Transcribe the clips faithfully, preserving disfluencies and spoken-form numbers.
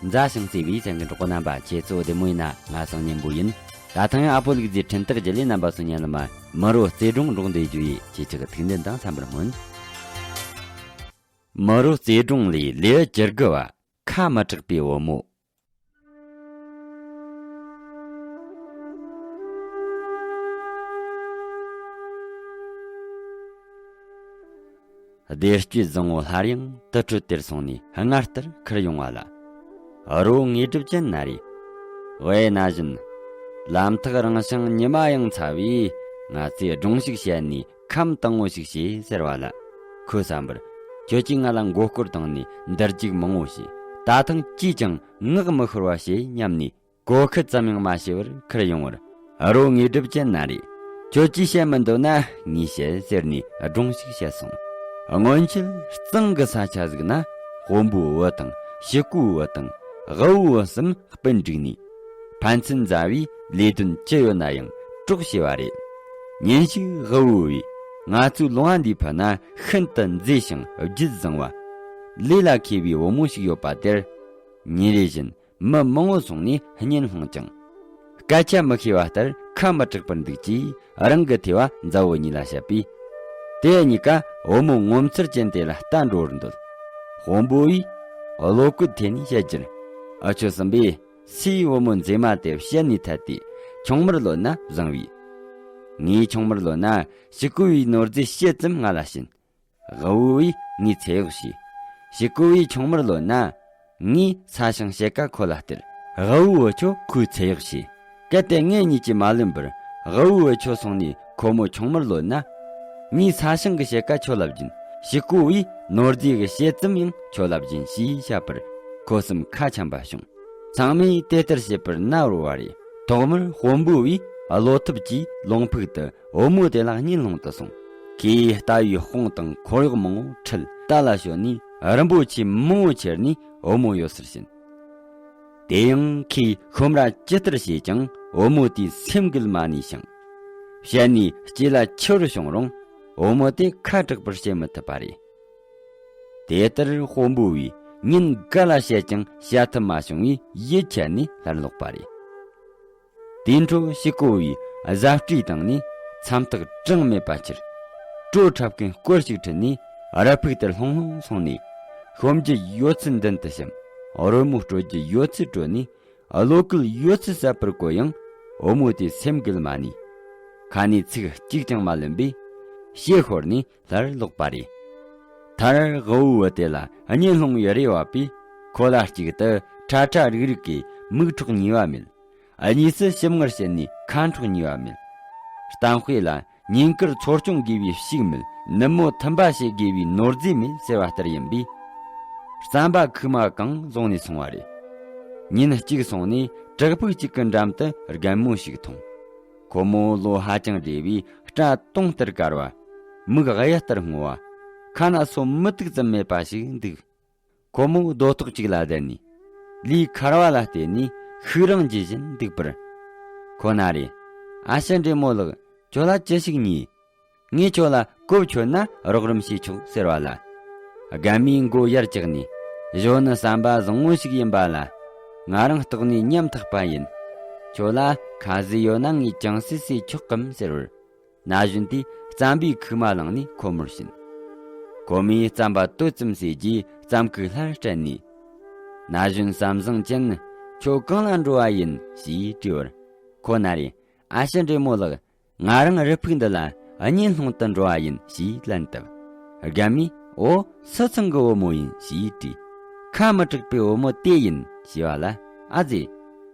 མཛའ་ཞིང་བརྩེ་བའི་སེམས་ཀྱི་གྲོགས་པོ་རྣམ་པ། ཁྱེད་ཚོ་བདེ་མོ་ཡིན་ན། ང་སང་ཉིན་པོ་ཡིན། ད་ཐེངས་ཨ་ཕོ་ལུག་རྫིའི་འཕྲིན་སྟེགས་བརྒྱུད་ལས་རྣམ་པ་ཚོ་ཉན་ལ་མ། མི་རོ་རྩེ་སྒྲུང་སྒྲོག་འདེད་རྒྱུ་ཡི་ཁྱེད་ཅག་གི་ཐུགས་འདུན་དང་འཚམ་པར་སྨོན། མི་རོ་རྩེ་སྒྲུང་ལས། ལེའུ་བཅུ་དགུ་བ། ཁ་མི་གྲག་པའི་བུ་མོ། བདེ་སྐྱིད་བཟང་བོ་སླར་ཡང་དུར་ཁྲོད་དེར་སོང་ནས་སྔར་ལྟར་ཁུར་ཡོང་བ་ལ། རོ་དངོས་གྲུབ་ཅན་ན་རེ། ཝེ་ན་བཞིན། ལམ་ཐག་རིང་ཞིང་ཉི་མ་ཡང་ཚ་བས། ང་ཚོས་སྒྲུང་ཞིག་བཤད་ནས་ཁམས་དྭངས་བོ་ཞིག་བྱེད་ཟེར་བ་ལ། ཁོས་བསམ་པར། ཁྱོད་ཀྱིས་ང་ལ་མགོ་སྐོར་བཏང་ནས་འདིར་རྒྱུག་མང་བོ་བྱས། ད་ཐེངས་ཅིས་ཀྱང་ངག་མི་ཤོར་བ་བྱེད་སྙམ་ནས། གོ་ཁུ་ཙམ་ཡང་མ་བྱས་པར་ཁུར་ཡོང་བར། རོ་དངོས་གྲུབ་ཅན་ན་རེ། ཁྱོད་ཀྱིས་བཤད་མི་འདོད་ན་ངས་བཤད་ཟེར་ནས་སྒྲུང་ཞིག་བཤད་སོང་། སྔོན་ཆད་གཙང་གི་ས་ཆ་ཟིག་ན་དཔོན་པོའི་བུ་དང་ཕྱུག་པོའི་བུ་དང་དབུལ་བོའི་བུ་གསུམ་སྤུན་བསྒྲིགས་ནས། ཕན་ཚུན་མཛའ་བའི་ལས་དོན་ཅི་ཡོད་ན་ཡང་གྲོགས་བྱས་པ་རེད། ཉིན་ཞིག་དབུལ་བོའི་བུས་ང་ཚོའི་ལུང་བ་འདིའི་ཕུ་ན་ཤིན་ཏུ་མཛེས་ཤིང་རྒྱུད་བཟང་བ། ལས་ལ་མཁས་པའི་བུ་མོ་ཞིག་ཡོད་པ་དེར། ཉིན་རེ་བཞིན། མི་མང་བོ་སོང་ནས་གཉེན་སློང་ཅིང་། སྐད་ཆ་མི་ཤེས་པ་ལྟར་ཁ་མི་གྲག་པར་འདུག་ཅེས་རང་གི་ཐོས་པ་མཛའ་བོ་གཉིས་ལ་བཤད་པས། དེ་གཉིས་ཀ་བུ་མོ་ངོ་མཚར་ཅན་དེ་ལ་ལྟ་འགྲོ་བར་འདོད། དཔོན་པོ་ཡིས་བློ་བཀོད་ཐེབས་ནས་བཤད་རྒྱུར། ཨ་ཁྱོད་བསམ་པས་སུའི་བུ་མོ་མཛེས་མ་དེ་བཤད་ནས་ཐད་དེ་ཆུང་མར་ལོན་ན་བཟང་བས། ངའི་ཆུང་མར་ལོན་ན་ཕྱུག་པོ་བའི་ནོར་རྫས་ཕྱེད་ཙམ་ང་ལ་བྱིན། དབུལ་བོས་ངའི་ཚེ་གཡོག་བྱས། ཕྱུག་པོ་བའི་ཆུང་མར་ལོན་ན། ངས་ས་ཞིང་ཕྱེད་ཀ་ཁོ་ལ་སྟེར། དབུལ་བོ་ཁྱོད་ཁོའི་ཚེ་གཡོག་བྱས། གལ་ཏེ་ངེད་གཉིས་ཀྱིས་མ་ལོན་པར་དབུལ་བོ་ཁྱོད་སོང་ནས་ཁོ་མོ་ཆུང་མར་ལོན་ན། ངས་ས་ཞིང་གི་ཕྱེད་ཀ་ཁྱོད་ལ་སྦྱིན། ཕྱུག་པོ་བའི་ནོར་རྫས་ཀྱི་ཕྱེད་ཙམ་ཡང་ཁྱོད་ལ་སྦྱིན་ཞེས་བཤད་པར་ཁོ་གསུམ་ཁ་འཆམ་པ་བྱུང་། ཚང་མས་དེ་ལྟར་བྱེད་པར་མནའ་བོར་བ་རེད། ཐོག་མར་དཔོན་པོ་བའི་བློ་ཐུབ་ཀྱིས་ལུང་ཕུག་ཏུ་བུ་མོ་དེ་ལ་གཉེན་སློང་དུ་སོང་། ཁོས་ལྟ་བའི་དཔུང་དང་འཁོར་གཡོག་མང་བོ་ཁྲིད། རྟ་ལ་ཞོན་ནས་རིན་པོ་ཆེ་མང་བོ་ཁྱེར་ནས་བུ་མོ་ཡོད་སར་ཕྱིན། དེ་ཡང་ཁོས་ཁོམ་ར་ཇི་ལྟར་བྱས་ཀྱང་བུ་མོ་དེའི་སེམས་འགུལ་མ་ནུས་ཤིང་། བཤད་ནས་ལྕེ་ལ་འཆི་བར་བྱུང་རུང་བུ་མོ་དེ་ཁ་གྲག་པར་བྱེད་མི་ཐུབ་པ་རེད། དེ་ལྟར་དཔོན་པོ་བས་ཉིན་འགའ་ལ་བཤད་ཀྱང་བཤད་ཐབས་མ་བྱུང་བས་ཡིད་ཆད་ནས་སླར་ལོག་པ་རེད། དེའི་འཕྲོ་ཕྱུག་པོ་བས་བཟའ་སྤྲོས་བཏང་ནས་མཚམས་ཐག་གྲངས་མེད་པ་ཁྱེར། བྲོ་འཁྲབ་མཁན་སྐོར་ཞིག་ཁྲིད་ནས་རི་ཕུག་དེར་ལྷུང་ལྷུང་སོང་ནས། ཤོམ་རྒྱུ་ཡོད་ཚད་མདུན་དུ་བཤམས། རོལ་མོ་དཀྲོལ་རྒྱུ་ཡོད་ཚད་དཀྲོལ་ནས། བློ་བཀོད་ཡོད་ཚད་ཟབ་པར་བཀོལ་ཡང་བུ་མོ་དེའི་སེམས་འགུལ་མ་ནུས། ཁ་ནས་ཚིག་གཅིག་ཀྱང་མ་ལོན་པས་ཞེ་ཤོར་ནས་སླར་ལོག་པ་རེད། མཐར་དབུལ་བོ་དེ་ལ་གཉེན་སློང་བའི་རེ་བ་བས་ཁོ་ལ་གཅིག་ཏུ་ཁྲ་ཁྲ་རིག་རིག་གི་མིག་འཕྲོག་ཉེས་པ་མེད། གཉིས་སུ་ཞིབ་ངར་བྱས་ནས་ཁ་འཕྲོག་ཉེས་པ་མེད། གཏམ་དཔེ་ལ། ཉིན་དཀར་འཚོ་སྐྱོང་དགོས་པའི་ཕྱུགས་མེད། ནུབ་མོ་ཐུམ་པ་བྱེད་དགོས་པའི་ནོར་རྫས་མེད་ཟེར་བ་ལྟར་ཡིན་པས། རྩམ་པ་ཁུག་མ་གང་བཟུང་ནས་སོང་བ་རེད། ཉིན་གཅིག་སོང་ནས་བྲག་ཕུག་ཅིག་གི་འགྲམ་དུ་རྒན་མོ་ཞིག་མཐོང་། ཁོ་མོ་ལོ་ཧ་ཅང་བགྲེས་པས་སྐྲ་དུང་ལྟར་དཀར་བ། མིག་གཡུ་ལྟར་སྔོ་བ། ཁ་ན་སོ་མུ་ཏིག་ཙམ་མེད་པ་ཞིག་འདུག། ཁོ་མོ་རྡོ་ཐོག་ཅིག་ལ་བསྡད་ནས། ལུས་ཁར་བ་ལ་བརྟེན་ནས་ཤུགས་རིང་འགྱེལ་བཞིན་འདུག་པར། ཁོ་ན་རེ། ཨ་ཞེ་འདྲེ་མོ་ལགས། ཁྱོད་ལ་ཅི་ཞིག་ཉེས། ངས་ཁྱོད་ལ་གོ་ཆོད་ན་རོགས་རམ་བྱེད་ཆོག་ཟེར་བ་ལ། རྒན་མོས་མགོ་ཡར་བཀྱགས་ནས། གཞོན་ནུ་བསམ་པ་བཟང་བོ་ཞིག་ཡིན་པ་ལ། ང་རང་རྟོགས་ནས་ཉམ་ཐག་པ་ཡིན། ཁྱོད་ལ་ཁ་ཟས་ཡོད་ན་ངས་ཅུང་ཟད་ཟོས་ཆོག་གམ་ཟེར་བར། ན་གཞོན་དེས་རྩམ་པའི་ཁུག་མ་བླངས་ནས་ཁོ་མོར་བྱིན། ཁོ་མོས་རྩམ་པ་དོད་ཙམ་ཟོས་རྗེས་རྩམ་ཁུག་སླར་སྤྲད་ནས། ན་གཞོན་བསམ་བཟང་ཅན། ཁྱོད་གང་ལ་འགྲོ་བ་ཡིན་ཞེས་དྲིས་པར། ཁོ་ན་རེ། ཨ་ཞེ་འདྲེ་མོ་ལགས། ང་རང་རི་ཕུག་འདི་ལ་གཉེན་སློང་དུ་འགྲོ་བ་ཡིན་ཞེས་ལན་བཏབ། རྒན་མོས། འོ། སུ་ཚང་གི་བུ་མོ་ཡིན་ཞེས་དྲིས། ཁ་མི་གྲག་པའི་བུ་མོ་དེ་ཡིན་ཞེས་པ་ལ། ཨ་ཙི།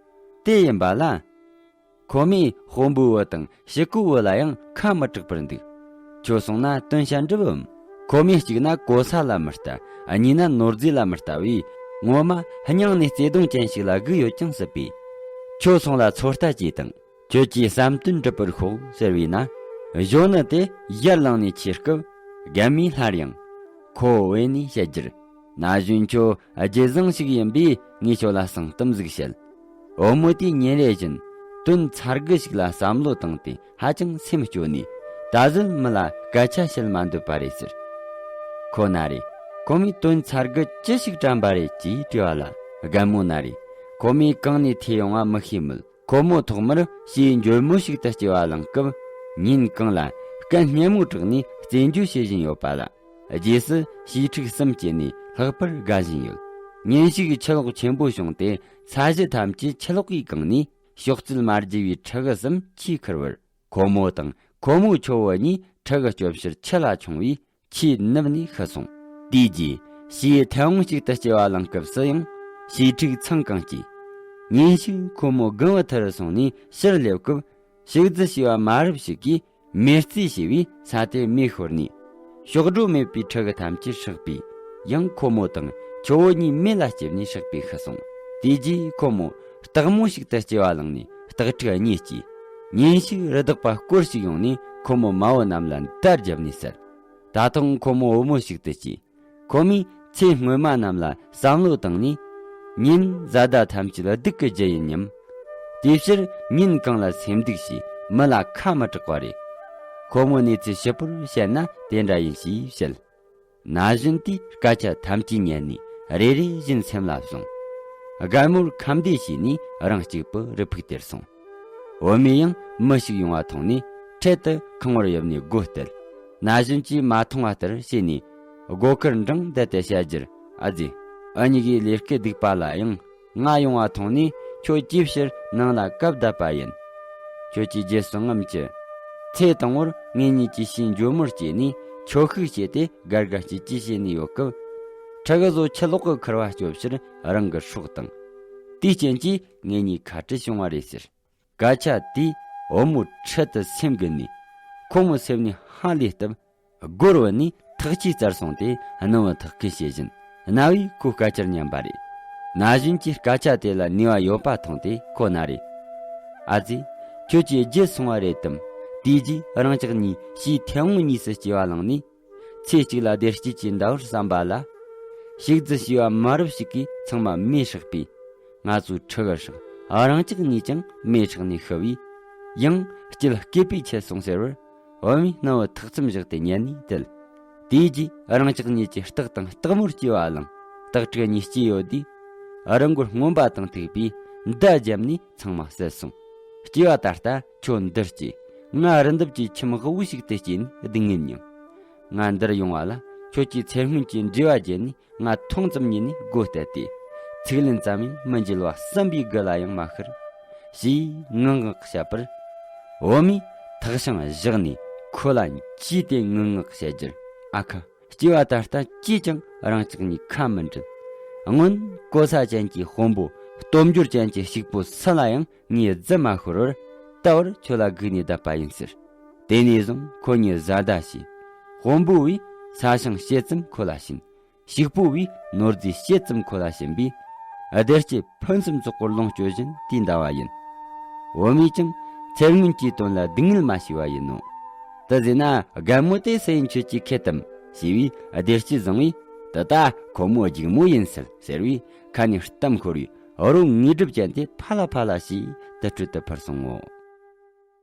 དེ་ཡིན་པ་ལ། ཁོ་མོས་དཔོན་པོའི་བུ་དང་ཕྱུག་པོའི་བུ་ལ་ཡང་ཁ་མི་གྲག་པར་འདུག། ཁྱོད་སོང་ན་དོན་བྱ་འགྲུབ་བམ། ཁོ་མོས་གཅིག་ན་གོ་ས་ལ་མི་ལྟ། གཉིས་ན་ནོར་རྫས་ལ་མི་ལྟ་བས། ངོ་མ་སྙིང་ནས་བརྩེ་གདུང་ཅན་ཞིག་ལ་སྒུག་ཡོད་ཀྱང་སྲིད་པས། ཁྱོད་སོང་ལ་ཚོད་ལྟ་གྱིས་དང་། ཁྱོད་ཀྱིས་བསམ་དོན་འགྲུབ་པར་ཤོག་ཟེར་བས་ན། གཞོན་ནུ་དེ་ཡར་ལངས་ནས་ཆས་སྐབས། རྒན་མོས་སླར་ཡང་། ཁོ་བོས་ནས་བཤད་རྒྱུར། ན་གཞོན་ཁྱོད་རྒྱུད་བཟང་ཞིག་ཡིན་པས་ངས་ཁྱོད་ལ་གསང་གཏམ་ཟིག་བཤད། བུ་མོ་དེས་ཉིན་རེ་བཞིན་དོན་ཚར་གི་ཞིག་ལ་བསམ་བློ་བཏང་སྟེ་ཧ་ཅང་སེམས་སྐྱོ་ནས། ད་གཟོད་མི་ལ་སྐད་ཆ་བཤད་མ་འདོད་པ་རེད་ཟེར། ཁོ་ན་རེ། ཁོ་མོས་དོན་ཚར་གི་ཅི་ཞིག་དྲན་པ་རེད་ཅེས་དྲིས་པ་ལ། རྒན་མོ་ན་རེ། ཁོ་མོས་གང་ནས་ཐོས་ཡོང་བ་མི་ཤེས་མོད། ཁོ་མོ་ཐོག་མར་ཕྱིའི་འཇོལ་མོ་ཞིག་ཏུ་སྐྱེ་བ་བླངས་སྐབས། ཉིན་གང་ལ་སྐད་སྙན་མོ་གྲགས་ནས་རྩེད་འཇོ་བྱེད་བཞིན་ཡོད་པ་ལ། རྗེས་སུ་བྱིའུ་ཕྲུག་གསུམ་སྐྱེས་ནས་ལྷག་པར་དགའ་བཞིན་ཡོད། ཉིན་ཞིག་ཆུ་ལོག་ཆེན་པོ་བྱུང་སྟེ། ས་གཞི་ཐམས་ཅད་ཆུ་ལོག་གིས་གང་ནས། གཤོག་རྩལ་མ་བརྗེ་བའི་ཕྲུ་གུ་གསུམ་ཆུས་ཁུར་བར། ཁོ་མོ་དང་ཁོ་མོའི་ཁྱོ་བོ་གཉིས་ཕྲུ་གུ་སྐྱོབ་ཕྱིར་ཆུ་ལ་མཆོང་བས། ཆུས་ནུབ་ནས་ཤི་སོང་། དེའི་རྗེས་བྱིའུ་མཐེ་བོང་ཞིག་ཏུ་སྐྱེ་བ་བླངས་སྐབས་སུ་ཡང་། བྱིའུ་ཕྲུག་ཚང་གང་སྐྱེས། ཉིན་ཞིག་ཁོ་མོ་སྒང་བུ་མཐུ་རུ་སོང་ནས་ཕྱིར་སླེབས་སྐབས། ཕྱུགས་རྫི་བྱིས་པ་མ་རབས་ཤིག་གིས་མེ་རྩེ་བྱས་པས་ས་དེར་མེ་ཤོར་ནས། གཤོག་སྒྲོ་མེད་པའི་ཕྲུ་གུ་ཐམས་ཅད་ཧྲག་པས། ཡང་ཁོ་མོ་དང་ཁྱོ་བོ་གཉིས་མེ་ལ་ལྕེབས་ནས་ཧྲག་པས་ཤི་སོང་། དེ་རྗེས་ཁོ་མོ་སྟག་མོ་ཞིག་ཏུ་སྐྱེ་བ་བླངས་ནས་སྟག་ཕྲུག་གཉིས་སྐྱེས། ཉིན་ཞིག་རི་དྭགས་པ་སྐོར་ཞིག་ཡོང་ནས་ཁོ་མོ་མ་བུ་རྣམས་ལ་མདའ་བརྒྱབ་ནས་བསད། ད་དུང་ཁོ་མོ་བུ་མོ་ཞིག་ཏུ་སྐྱེས། ཁོ་མོས་ཚེ་སྔོན་མ་རྣམས་ལ་བསམ་བློ་བཏང་ནས། ཉིན་བཟའ་ཟླ་ཐམས་ཅད་སྡུག་གི་རྒྱུ་ཡིན་སྙམ། དེའི་ཕྱིར་ཉིན་གང་ལ་སེམས་སྡུག་བྱས་མི་ལ་ཁ་མི་གྲག་པ་རེད། ཁོ་མོ་གནས་ཚུལ་ཞིབ་པོར་བཤད་ན་དེ་འདྲ་ཡིན་ཞེས་བཤད། ན་གཞོན་དེས་སྐད་ཆ་ཐམས་ཅད་ཉན་ནས་རེ་རེ་བཞིན་སེམས་ལ་བཟུང་། རྒན་མོར་ཁམས་བདེ་བྱས་ནས་རང་གཅིག་པུ་རི་ཕུག་དེར་སོང་། བུད་མེད་ཡང་མི་ཞིག་ཡོང་བ་མཐོང་ནས་འཕྲལ་དུ་ཁང་བར་ཡོབ་ནས་སྒོ་བརྟལ། ན་གཞོན་གྱིས་མ་མཐོང་བ་ལྟར་བྱས་ནས་སྒོ་ཁར་འབྲིང་བསྡད་དེ་བཤད་རྒྱུར། ཨ་ཙི། འུ་གཉིས་ཀྱི་ལས་ཀའི་སྡིག་པ་ལ་ཡང་ང་ཡོང་བ་མཐོང་ནས་ཁྱོད་ཅིའི་ཕྱིར་ནང་ལ་བཀབ་བསྡད་པ་ཡིན། ཁྱོད་ཀྱིས་རྗེས་སུ་ངམ་གྱི། ཚེ་དང་པོར་ངེད་གཉིས་ཀྱིས་ཕྱིའི་འཇོལ་མོར་སྐྱེས་ནས་ཁྱོ་ཤུག་བྱས་ཏེ་དགའ་དགའ་སྐྱིད་སྐྱིད་བྱས་ནས་ཡོད་སྐབས། ཕྲུ་གུ་ཚོ་ཆུ་ལོག་གིས་ཁུར་བ་སྐྱོབ་ཕྱིར་རང་གི་སྲོག་བཏང་། དེའི་རྐྱེན་གྱིས་ངེད་གཉིས་ཁ་བྲལ་བྱུང་བ་རེད་ཟེར། སྐད་ཆ་དེས་བུ་མོ་འཕྲལ་དུ་སེམས་འགུལ་ནས། ཁོ་མོ་སེམས་ནས་ཧ་ལས་སྟབས། སྒོར་བུད་ནས་ཐག་ཆོད་བཙལ་སོང་སྟེ་སྣུམ་བུ་ཐག་གིས་བྱེད་བཞིན། རྣ་བས་ཁོའི་སྐད་ཆར་ཉན་པ་རེད། ན་གཞོན་གྱིས་སྐད་ཆ་དེ་ལ་ནུས་པ་ཡོད་པ་མཐོང་སྟེ་ཁོ་ན་རེ། ཨ་ཙི། ཁྱོད་ཀྱིས་བརྗེད་སོང་བ་རེད་དམ། དེའི་རྗེས་རང་ཅག་གཉིས་ཕྱིའི་མཐེ་བོང་གཉིས་སུ་སྐྱེ་བ་བླངས་ནས། ཚེ་གཅིག་ལ་བདེ་སྐྱིད་ཀྱི་ཟླ་བར་བསམ་པ་ལ། ཕྱུགས་རྫི་བྱིས་པ་མ་རབས་ཤིག་གིས་ཚང་མ་མེ་ཧྲག་པས། ང་ཚོའི་ཕྲུ་གུ་ཧྲག་རང་ཅག་གཉིས་ཀྱང་མེ་ཧྲག་ནས་ཤི་བས། ཡང་སྐྱིད་སྐྱེད་པའི་ཆེད་སོང་ཟེར་བར། བུད་མེད་སྣུམ་བུ་ཐག་ཙམ་བཞག་སྟེ་ཉན་ནས་བསྡད། དེའི་རྗེས་རང་ཅག་གཉིས་ཀྱིས་སྟག་དང་སྟག་མོར་སྐྱེ་བ་བླངས། སྟག་ཕྲུག་གཉིས་སྐྱེས་ཡོད་དུས། རི་མགོར་རྔོན་པ་དང་ཐུག་པས་མདའ་བརྒྱབ་ནས་ཚང་མ་བསད་སོང་། སྐྱེས་པ་ད་ལྟ་ཁྱོད་འདིར་སྐྱེས། ང་རི་འདབས་ཀྱི་ཁྱིམ་དབུལ་བོ་ཞིག་ཏུ་སྐྱེས་ནས་སྡུག་བསྔལ་མྱངས། ང་འདིར་ཡོང་བ་ལ་ཁྱོད་ཀྱིས་ཚེ་སྔོན་གྱི་འབྲེལ་བ་བརྗེད་ནས། ང་ཐུང་ཙམ་ཉིད་ནས་སྒོ་བསྟད་དེ། ཚིག་ལན་ཙམ་ཡང་མི་འཇལ་བ་བསམ་པའི་དགུ་ལ་ཡང་མ་ཤར། ཞེས་ངང་ངག་བཤད་པར། བུད་མེད་ཐག་ཤིང་བཞག་ནས་ཁོ་ལ་འཇུས་ཏེ་ངང་ངག་བཤད་རྒྱུར། ཨ་ཁ། སྐྱེས་པ་ད་ལྟ་ཅིས་ཀྱང་རང་ཅག་གཉིས་ཁ་མི་འབྲལ། སྔོན་གོ་ས་ཅན་གྱི་དཔོན་པོ། སྟོབས་འབྱོར་ཅན་གྱི་ཕྱུག་པོ་སུ་ལ་ཡང་ངའི་རྫི་མ་ཤོར་བར། ད་བར་ཁྱོད་ལ་སྒུག་ནས་བསྡད་པ་ཡིན་ཟེར། དེ་ནས་བཟུང་ཁོ་གཉིས་བཟའ་ཟླ་བྱས། དཔོན་པོ་བས་ས་ཞིང་བྱེད་ཙམ་ཁོ་ལ་བྱིན། ཕྱུག་པོ་བས་ནོར་རྫས་བྱེད་ཙམ་ཁོ་ལ་བྱིན་པས། བདེ་སྐྱིད་ཕུན་སུམ་ཚོགས་པར་ལོངས་སྤྱོད་བཞིན་དུས་འདའ་བ་ཡིན། བུད་མེད་ཀྱང་ཚེ་སྔོན་གྱི་དོན་ལ་སྡུག་བསྔལ་མ་ཤེས་པ་ཡིན་ནོ། དེ་ཟེར་ན་རྒན་མོ་དེ་སུ་ཡིན་ཁྱོད་ཀྱིས་མཁྱེན་དམ། ཞེས་པས་བདེ་སྐྱིད་བཟང་བས། དེ་ལྟ་ཁོ་མོ་སྒྱུག་མོ་ཡིན་སྲིད་ཟེར་བས་ཁ་ནས་གཏམ་ཤོར་བས་རོ་ངེས་སྒྲུབ་ཅན་དེ་ཕ་ལ་ཕ་ལ་ཞེས་དུར་ཁྲོད་དུ་འཕུར་སོང་ངོ་།